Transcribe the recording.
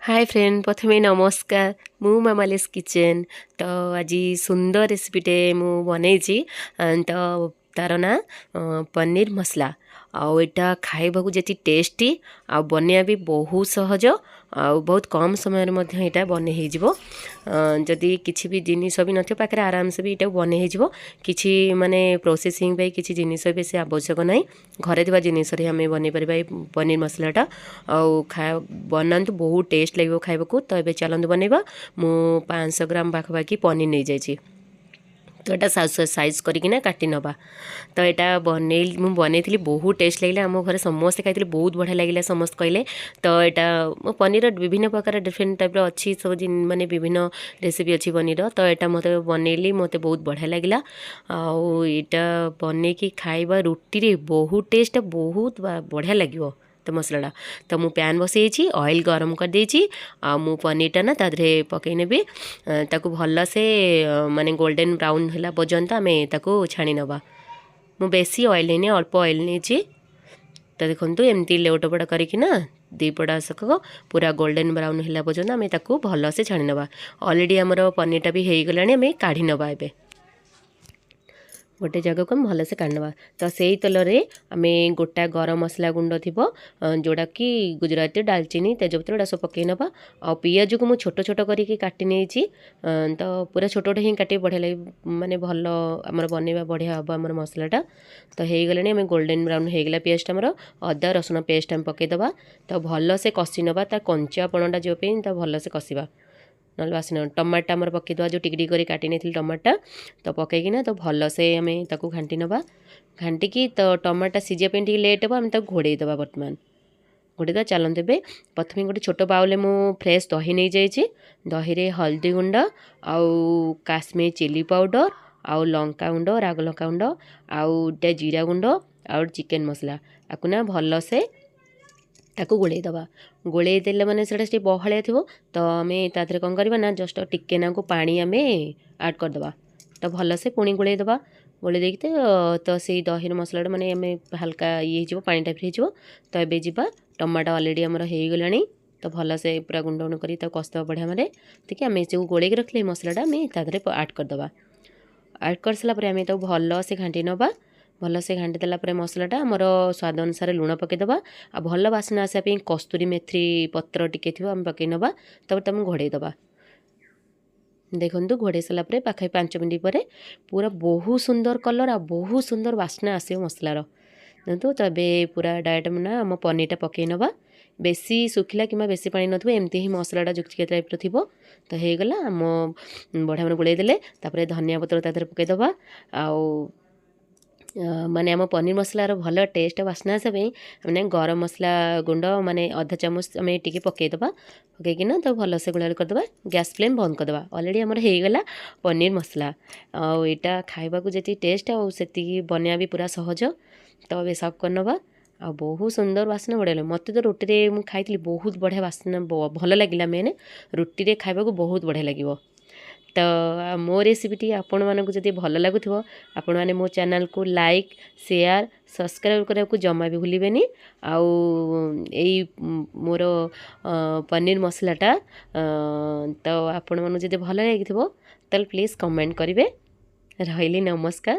ହାଏ friend, ପ୍ରଥମେ ନମସ୍କାର। ମୁଁ ମାମାଲିସ୍ କିଚେନ୍। ତ ଆଜି ସୁନ୍ଦର ରେସିପିଟେ ମୁଁ ବନେଇଛି। ତ ତାର ନାଁ ପନିର ମସଲା। ଆଉ ଏଇଟା ଖାଇବାକୁ ଯେତିକି ଟେଷ୍ଟି, ଆଉ ବନେଇବା ବି ବହୁତ ସହଜ, ଆଉ ବହୁତ କମ୍ ସମୟରେ ମଧ୍ୟ ଏଇଟା ବନେଇ ହେଇଯିବ। ଯଦି କିଛି ବି ଜିନିଷ ବି ନଥିବ ପାଖରେ, ଆରାମସେ ବି ଏଇଟାକୁ ବନେଇ ହେଇଯିବ। କିଛି ମାନେ ପ୍ରୋସେସିଂ ପାଇଁ କିଛି ଜିନିଷ ବେଶୀ ଆବଶ୍ୟକ ନାହିଁ। ଘରେ ଥିବା ଜିନିଷରେ ଆମେ ବନେଇ ପାରିବା ଏଇ ପନିର ମସଲାଟା। ଆଉ ବନାନ୍ତୁ, ବହୁତ ଟେଷ୍ଟ ଲାଗିବ ଖାଇବାକୁ। ତ ଏବେ ଚାଲନ୍ତୁ ବନେଇବା। ମୁଁ 500 ଗ୍ରାମ ପାଖାପାଖି ପନିର ନେଇଯାଇଛି। ତ ଏଇଟା ସାଇଜ୍ କରିକିନା କାଟି ନେବା। ତ ଏଇଟା ମୁଁ ବନେଇଥିଲି, ବହୁତ ଟେଷ୍ଟ ଲାଗିଲା। ଆମ ଘରେ ସମସ୍ତେ ଖାଇଥିଲେ, ବହୁତ ବଢ଼ିଆ ଲାଗିଲା ସମସ୍ତେ କହିଲେ। ତ ଏଇଟା ମୋ ପନିର ବିଭିନ୍ନ ପ୍ରକାର ଡିଫରେଣ୍ଟ ଟାଇପ୍ର ଅଛି ସବୁ, ମାନେ ବିଭିନ୍ନ ରେସିପି ଅଛି ପନିର। ତ ଏଇଟା ମୋତେ ବନେଇଲି, ମୋତେ ବହୁତ ବଢ଼ିଆ ଲାଗିଲା। ଆଉ ଏଇଟା ବନେଇକି ଖାଇବା ରୁଟିରେ ବହୁତ ଟେଷ୍ଟ, ବହୁତ ବଢ଼ିଆ ଲାଗିବ ତ ମସଲାଟା। ତ ମୁଁ ପ୍ୟାନ୍ ବସେଇଛି, ଅଏଲ୍ ଗରମ କରିଦେଇଛି, ଆଉ ମୁଁ ପନିରଟା ନା ତା ଦେହରେ ପକାଇ ନେବି। ତାକୁ ଭଲସେ ମାନେ ଗୋଲ୍ଡେନ୍ ବ୍ରାଉନ୍ ହେଲା ପର୍ଯ୍ୟନ୍ତ ଆମେ ତାକୁ ଛାଣି ନେବା। ମୁଁ ବେଶୀ ଅଏଲ୍ ନେଇନି, ଅଳ୍ପ ଅଏଲ୍ ନେଇଛି। ତ ଦେଖନ୍ତୁ, ଏମିତି ଲେଉଟ ପଟା କରିକିନା ଦୁଇ ପଟା ସକ ପୁରା ଗୋଲ୍ଡେନ୍ ବ୍ରାଉନ୍ ହେଲା ପର୍ଯ୍ୟନ୍ତ ଆମେ ତାକୁ ଭଲସେ ଛାଣି ନେବା। ଅଲରେଡ଼ି ଆମର ପନିରଟା ବି ହେଇଗଲାଣି, ଆମେ କାଢ଼ି ନେବା। ଏବେ ଗୋଟେ ଜାଗାକୁ ଆମେ ଭଲସେ କାଢ଼ିନେବା। ତ ସେଇ ତେଲରେ ଆମେ ଗୋଟା ଗରମ ମସଲା ଗୁଣ୍ଡ ଥିବ, ଯେଉଁଟାକି ଗୁଜୁରାତି, ଡାଲଚିନି, ତେଜପତ୍ର, ଏଗୁଡ଼ା ସବୁ ପକାଇ ନେବା। ଆଉ ପିଆଜକୁ ମୁଁ ଛୋଟ ଛୋଟ କରିକି କାଟି ନେଇଛି। ତ ପୁରା ଛୋଟ ଛୋଟ ହିଁ କାଟିକି ବଢ଼ିଆ ଲାଗେ, ମାନେ ଭଲ ଆମର ବନେଇବା ବଢ଼ିଆ ହେବ ଆମର ମସଲାଟା। ତ ହେଇଗଲାଣି, ଆମେ ଗୋଲ୍ଡେନ୍ ବ୍ରାଉନ୍ ହେଇଗଲା ପିଆଜଟା ଆମର। ଅଦା ରସୁଣ ପେଷ୍ଟ ଆମେ ପକାଇଦେବା। ତ ଭଲସେ କଷି ନେବା, ତା କଞ୍ଚାପଣଟା ଯିବା ପାଇଁ ତ ଭଲସେ କଷିବା, ନହେଲେ ବାସ୍ନା। ଟମାଟୋ ଆମର ପକାଇଦେବା, ଯେଉଁ ଟିକି ଟିକି କରି କାଟି ନେଇଥିଲି ଟମାଟୋଟା। ତ ପକାଇକିନା ତ ଭଲସେ ଆମେ ତାକୁ ଘାଣ୍ଟି ନେବା। ଘାଣ୍ଟିକି ତ ଟମାଟୋ ସିଝିବା ପାଇଁ ଟିକେ ଲେଟ୍ ହେବ, ଆମେ ତାକୁ ଘୋଡ଼େଇ ଦେବା ବର୍ତ୍ତମାନ, ଘୋଡ଼େଇ ଦେବା। ଚାଲନ୍ତୁ ଏବେ ପ୍ରଥମେ ଗୋଟେ ଛୋଟ ବାଉଲରେ ମୁଁ ଫ୍ରେଶ୍ ଦହି ନେଇଯାଇଛି। ଦହିରେ ହଳଦୀ ଗୁଣ୍ଡ ଆଉ କାଶ୍ମୀର ଚିଲି ପାଉଡ଼ର ଆଉ ଲଙ୍କା ଗୁଣ୍ଡ, ରାଗ ଲଙ୍କା ଗୁଣ୍ଡ, ଆଉ ଗୋଟେ ଜିରା ଗୁଣ୍ଡ ଆଉ ଚିକେନ୍ ମସଲା, ଆକୁ ନା ଭଲସେ ତାକୁ ଗୋଳେଇ ଦେବା। ଗୋଳେଇ ଦେଲେ ମାନେ ସେଇଟା ଟିକେ ବହଳିଆ ଥିବ। ତ ଆମେ ତା ଦେହରେ କ'ଣ କରିବା ନା ଜଷ୍ଟ ଟିକେ ନାକୁ ପାଣି ଆମେ ଆଡ଼୍ କରିଦେବା। ତ ଭଲସେ ପୁଣି ଗୋଳେଇ ଦେବା। ଗୋଳେଇ ଦେଇକି ତ ସେଇ ଦହିର ମସଲାଟା ମାନେ ଆମେ ହାଲକା ଇଏ ହେଇଯିବ, ପାଣି ଟାଇପ୍ର ହେଇଯିବ। ତ ଏବେ ଯିବା, ଟମାଟୋ ଅଲରେଡ଼ି ଆମର ହେଇଗଲାଣି। ତ ଭଲସେ ପୁରା ଗୁଣ୍ଡ ଗୁଣ୍ଡ କରି ତାକୁ କଷିଦେବା ବଢ଼ିଆ ଭାବରେ ଟିକେ। ଆମେ ଯେଉଁ ଗୋଳେଇକି ରଖିଲେ ମସଲାଟା ଆମେ ତା ଦେହରେ ଆଡ଼୍ କରିଦେବା। ଆଡ଼୍ କରିସାରିଲା ପରେ ଆମେ ତାକୁ ଭଲସେ ଘାଣ୍ଟି ନେବା। ଭଲସେ ଘାଣ୍ଟି ଦେଲା ପରେ ମସଲାଟା ଆମର ସ୍ୱାଦ ଅନୁସାରେ ଲୁଣ ପକାଇଦେବା। ଆଉ ଭଲ ବାସ୍ନା ଆସିବା ପାଇଁ କସ୍ତୁରୀ ମେଥି ପତ୍ର ଟିକେ ଥିବ, ଆମେ ପକାଇ ନେବା। ତାପରେ ତାକୁ ଘୋଡ଼େଇ ଦେବା। ଦେଖନ୍ତୁ, ଘୋଡ଼େଇ ସାରିଲା ପରେ ପାଖାପାଖି 5 ମିନିଟ୍ ପରେ ପୁରା ବହୁତ ସୁନ୍ଦର କଲର୍ ଆଉ ବହୁତ ସୁନ୍ଦର ବାସ୍ନା ଆସିବ ମସଲାର। ଦେଖନ୍ତୁ, ତ ଏବେ ପୁରା ଡାଇରେକ୍ଟ ନା ଆମ ପନିରଟା ପକାଇ ନେବା। ବେଶୀ ଶୁଖିଲା କିମ୍ବା ବେଶୀ ପାଣି ନଥିବ, ଏମିତି ହିଁ ମସଲାଟା ଜୁକଜୁକିଆ ଟାଇପ୍ର ଥିବ। ତ ହେଇଗଲା ଆମ, ବଢ଼ିଆ ଭାବରେ ଗୋଳେଇ ଦେଲେ। ତାପରେ ଧନିଆ ପତ୍ର ତା ଦେହରେ ପକାଇଦେବା। ଆଉ ମାନେ ଆମ ପନିର ମସଲାର ଭଲ ଟେଷ୍ଟ ବାସ୍ନା ଆସିବା ପାଇଁ ମାନେ ଗରମ ମସଲା ଗୁଣ୍ଡ ମାନେ ଅଧା ଚାମଚ ଆମେ ଟିକେ ପକାଇଦେବା। ପକାଇକିନା ତାକୁ ଭଲସେ ଗୋଳା କରିଦେବା, ଗ୍ୟାସ୍ ଫ୍ଲେମ୍ ବନ୍ଦ କରିଦେବା। ଅଲରେଡ଼ି ଆମର ହେଇଗଲା ପନିର ମସଲା। ଆଉ ଏଇଟା ଖାଇବାକୁ ଯେତିକି ଟେଷ୍ଟ, ଆଉ ସେତିକି ବନେଇବା ବି ପୁରା ସହଜ। ତ ଏବେ ସର୍ଭ କରିନେବା। ଆଉ ବହୁତ ସୁନ୍ଦର ବାସ୍ନା, ବଢ଼ିଆ ଲାଗିବ। ମୋତେ ତ ରୁଟିରେ ମୁଁ ଖାଇଥିଲି, ବହୁତ ବଢ଼ିଆ ବାସ୍ନା, ଭଲ ଲାଗିଲା। ମେନ୍ ରୁଟିରେ ଖାଇବାକୁ ବହୁତ ବଢ଼ିଆ ଲାଗିବ। ତ ମୋ ରେସିପିଟି ଆପଣମାନଙ୍କୁ ଯଦି ଭଲ ଲାଗୁଥିବ, ଆପଣମାନେ ମୋ ଚ୍ୟାନେଲକୁ ଲାଇକ୍, ସେୟାର, ସବସ୍କ୍ରାଇବ୍ କରିବାକୁ ଜମା ବି ଭୁଲିବେନି। ଆଉ ଏଇ ମୋର ପନିର ମସଲାଟା ତ ଆପଣମାନଙ୍କୁ ଯଦି ଭଲ ଲାଗିଥିବ, ତାହେଲେ ପ୍ଲିଜ୍ କମେଣ୍ଟ କରିବେ। ରହିଲି, ନମସ୍କାର।